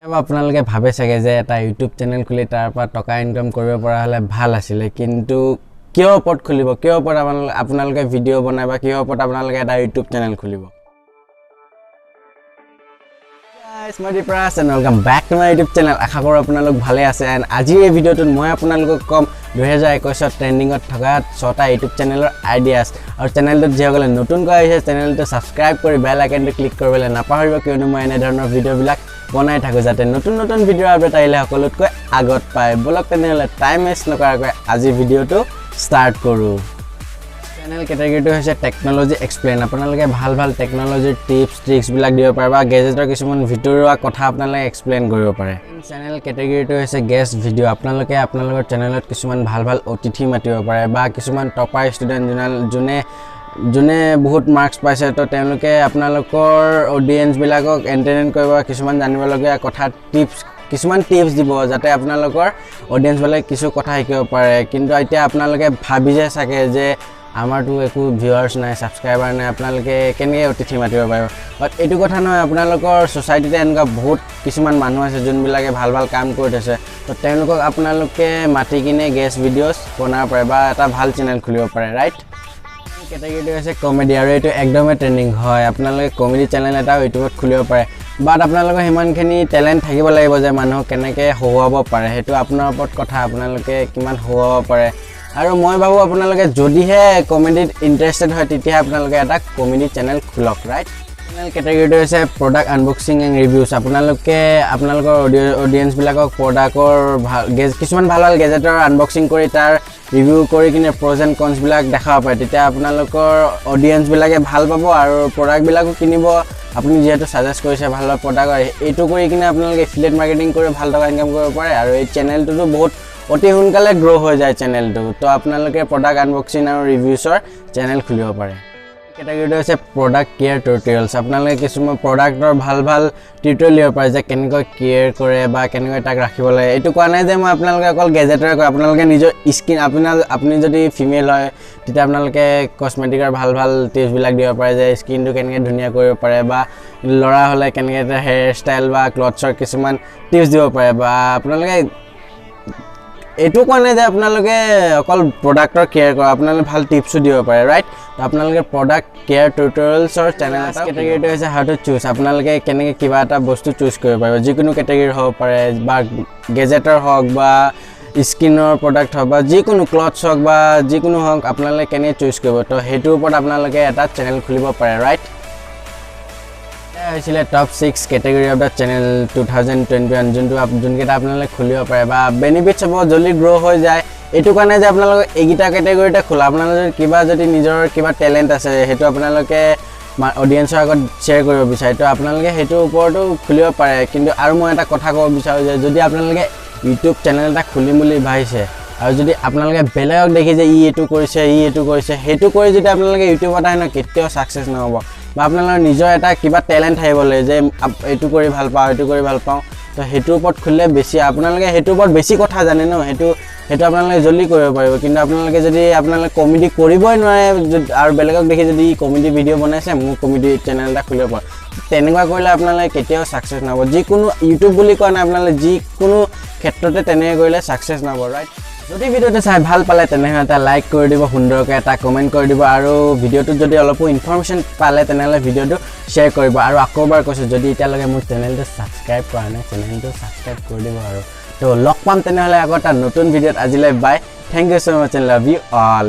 আপোনালোকে ভাবে চাগে যে এটা ইউটিউব চেনেল খুলি তাৰ পৰা টকা ইনকাম কৰিব পৰা হ'লে ভাল আছিলে, কিন্তু কিয় ওপৰত খুলিব, কিয় ওপৰত আপোনালোকে ভিডিঅ' বনাই বা কিহৰ ওপৰত আপোনালোকে এটা ইউটিউব চেনেল খুলিব? মই Dipraj and welcome back to my YouTube channel. আশা কৰোঁ আপোনালোক ভালে আছে। এণ্ড আজিৰ এই ভিডিঅ'টোত মই আপোনালোকক ক'ম 2021ত ট্ৰেণ্ডিঙত থকা 6টা ইউটিউব চেনেলৰ আইডিয়াছ। আৰু চেনেলটোত যিসকলে নতুনকৈ আহিছে, চেনেলটো ছাবস্ক্ৰাইব কৰি বেল আইকনটো ক্লিক কৰিবলৈ নাপাহৰিব, কিয়নো মই এনেধৰণৰ ভিডিঅ'বিলাক বনাই থাকোঁ যাতে নতুন নতুন ভিডিঅ' আপডেট আহিলে সকলোতকৈ আগত পায়। ব'লক তেনেহ'লে টাইম ৱেষ্ট নকৰাকৈ আজি ভিডিঅ'টো ষ্টাৰ্ট কৰোঁ। চেনেল কেটেগৰীটো হৈছে টেকন'লজি এক্সপ্লেইন। আপোনালোকে ভাল ভাল টেকন'লজিৰ টিপছ ট্ৰিক্সবিলাক দিব পাৰে বা গেজেটৰ কিছুমান ভিতৰুৱা কথা আপোনালোকে এক্সপ্লেইন কৰিব পাৰে। চেনেল কেটেগৰীটো হৈছে গেষ্ট ভিডিঅ'। আপোনালোকে আপোনালোকৰ চেনেলত কিছুমান ভাল ভাল অতিথি মাতিব পাৰে বা কিছুমান টপাৰ ষ্টুডেণ্ট যোনে যোনে বহুত মাৰ্কছ পাইছে, তো তেওঁলোকে আপোনালোকৰ অডিয়েঞ্চবিলাকক এণ্টাৰটেইন কৰিব, কিছুমান জানিবলগীয়া কথা টিপছ কিছুমান টিপছ দিব যাতে আপোনালোকৰ অডিয়েঞ্চবিলাকে কিছু কথা শিকিব পাৰে। কিন্তু এতিয়া আপোনালোকে ভাবিছে চাগে যে আমাৰতো একো ভিউৱাৰ্ছ নাই, ছাবস্ক্ৰাইবাৰ নাই, আপোনালোকে কেনেকৈ অতিথি মাতিব পাৰিব? বাট এইটো কথা নহয়, আপোনালোকৰ ছ'চাইটিতে এনেকুৱা বহুত কিছুমান মানুহ আছে যোনবিলাকে ভাল ভাল কাম কৰি থৈছে, তো তেওঁলোকক আপোনালোকে মাতি কিনে গেষ্ট ভিডিঅ'ছ বনাব পাৰে বা এটা ভাল চেনেল খুলিব পাৰে, ৰাইট? কেটেগৰীটো হৈছে কমেডি, আৰু এইটো একদমেই ট্ৰেণ্ডিং হয়। আপোনালোকে কমেডি চেনেল এটাও ইউটিউবত খুলিব পাৰে, বাট আপোনালোকৰ সিমানখিনি টেলেণ্ট থাকিব লাগিব যে মানুহক কেনেকৈ হহুৱাব পাৰে। সেইটো আপোনাৰ ওপৰত কথা, আপোনালোকে কিমান হহুৱাব পাৰে। আৰু মই ভাবোঁ আপোনালোকে যদিহে কমেডিত ইণ্টাৰেষ্টেড হয় তেতিয়াহে আপোনালোকে এটা কমেডি চেনেল খোলক, ৰাইট? চেনেল কেটেগৰীটো হৈছে প্ৰডাক্ট আনবক্সিং এণ্ড ৰিভিউছ। আপোনালোকে আপোনালোকৰ অডিয়েঞ্চবিলাকক প্ৰডাক্টৰ ভাল কিছুমান ভাল ভাল গেজেটৰ আনবক্সিং কৰি তাৰ ৰিভিউ কৰি কিনে প্ৰ'জ এণ্ড কনছবিলাক দেখাব পাৰে। তেতিয়া আপোনালোকৰ অডিয়েঞ্চবিলাকে ভাল পাব আৰু প্ৰডাক্টবিলাকো কিনিব। আপুনি যিহেতু ছাজেষ্ট কৰিছে ভাল ভাল প্ৰডাক্ট, এইটো কৰি কিনে আপোনালোকে এফিলিয়েট মাৰ্কেটিং কৰি ভাল টকা ইনকাম কৰিব পাৰে। আৰু এই চেনেলটোতো বহুত অতি সোনকালে গ্ৰ' হৈ যায় চেনেলটো, তো আপোনালোকে প্ৰডাক্ট আনবক্সিং আৰু ৰিভিউছৰ চেনেল খুলিব পাৰে। কেটেগৰীটো হৈছে প্ৰডাক্ট কেয়াৰ টিউটৰিয়েলছ। আপোনালোকে কিছুমান প্ৰডাক্টৰ ভাল ভাল টিউটৰিয়েল দিব পাৰে যে কেনেকৈ কেয়াৰ কৰে বা কেনেকৈ তাক ৰাখিব লাগে। এইটো কোৱা নাই যে মই আপোনালোকে অকল গেজেটৰে কয়, আপোনালোকে নিজৰ স্কিন, আপুনি যদি ফিমেল হয় তেতিয়া আপোনালোকে কচমেটিকৰ ভাল ভাল টিপছবিলাক দিব পাৰে যে স্কিনটো কেনেকৈ ধুনীয়া কৰিব পাৰে, বা ল'ৰা হ'লে কেনেকৈ এটা হেয়াৰ ষ্টাইল বা ক্লথছৰ কিছুমান টিপছ দিব পাৰে। বা আপোনালোকে এইটো কোৱা নাই যে আপোনালোকে অকল প্ৰডাক্টৰ কেয়াৰ কৰে, আপোনালোকে ভাল টিপছো দিব পাৰে, ৰাইট? তো আপোনালোকে প্ৰডাক্ট কেয়াৰ টিউটৰিয়েলছৰ চেনেল এটা। কেটেগৰীটো হৈছে how to choose. আপোনালোকে কেনেকৈ কিবা এটা বস্তু চুজ কৰিব পাৰিব, যিকোনো কেটেগৰীৰ হ'ব পাৰে, বা গেজেটৰ হওক বা স্কিনৰ প্ৰডাক্ট হওক বা যিকোনো ক্লথছ হওক বা যিকোনো হওক, আপোনালোকে কেনেকৈ চুজ কৰিব, তো সেইটোৰ ওপৰত আপোনালোকে এটা চেনেল খুলিব পাৰে, ৰাইট? হৈছিলে top 6 category of the channel 2021, যোনকেইটা আপোনালোকে খুলিব পাৰে বা বেনিফিটছ হ'ব, জল্দি গ্ৰ' হৈ যায়। এইটো কাৰণে যে আপোনালোকে এইকেইটা কেটেগৰীতে খোলা, আপোনালোকে কিবা যদি নিজৰ কিবা টেলেণ্ট আছে সেইটো আপোনালোকে অডিয়েঞ্চৰ আগত শ্বেয়াৰ কৰিব বিচাৰে, তো আপোনালোকে সেইটোৰ ওপৰতো খুলিব পাৰে। কিন্তু আৰু মই এটা কথা ক'ব বিচাৰোঁ যে যদি আপোনালোকে ইউটিউব চেনেল এটা খুলিম বুলি ভাবিছে আৰু যদি আপোনালোকে বেলেগক দেখি যে ই এইটো কৰিছে, ই এইটো কৰিছে, সেইটো কৰি যদি আপোনালোকে ইউটিউবত আহে ন, কেতিয়াও ছাকচেছ নহ'ব। বা আপোনালোকৰ নিজৰ এটা কিবা টেলেণ্ট থাকিব লাগে যে এইটো কৰি ভাল পাওঁ, এইটো কৰি ভাল পাওঁ, তো সেইটোৰ ওপৰত খুলিলে বেছি আপোনালোকে সেইটোৰ ওপৰত বেছি কথা জানে ন, সেইটো আপোনালোকে জল্দি কৰিব পাৰিব। কিন্তু আপোনালোকে যদি আপোনালোকে কমেডি কৰিবই নোৱাৰে আৰু বেলেগক দেখি যদি কমেডি ভিডিঅ' বনাইছে মোৰ কমেডি চেনেল এটা খুলিব পাৰোঁ, তেনেকুৱা কৰিলে আপোনালোকে কেতিয়াও ছাকচেছ নহ'ব। যিকোনো ইউটিউব বুলি কোৱা নাই, আপোনালোকে যিকোনো ক্ষেত্ৰতে তেনেকৈ কৰিলে ছাকচেছ নহ'ব, ৰাইট? যদি ভিডিঅ'টো চাই ভাল পালে তেনেহ'লে এটা লাইক কৰি দিব, সুন্দৰকৈ এটা কমেণ্ট কৰি দিব, আৰু ভিডিঅ'টোত যদি অলপো ইনফৰ্মেশ্যন পালে তেনেহ'লে ভিডিঅ'টো শ্বেয়াৰ কৰিব। আৰু আকৌ এবাৰ কৈছোঁ, যদি এতিয়ালৈকে মোৰ চেনেলটো ছাবস্ক্ৰাইব কৰা নাই, চেনেলটো ছাবস্ক্ৰাইব কৰি দিব। আৰু তো লগ পাম তেনেহ'লে আকৌ এটা নতুন ভিডিঅ'ত। আজিলৈ bye, thank you so much and love you all.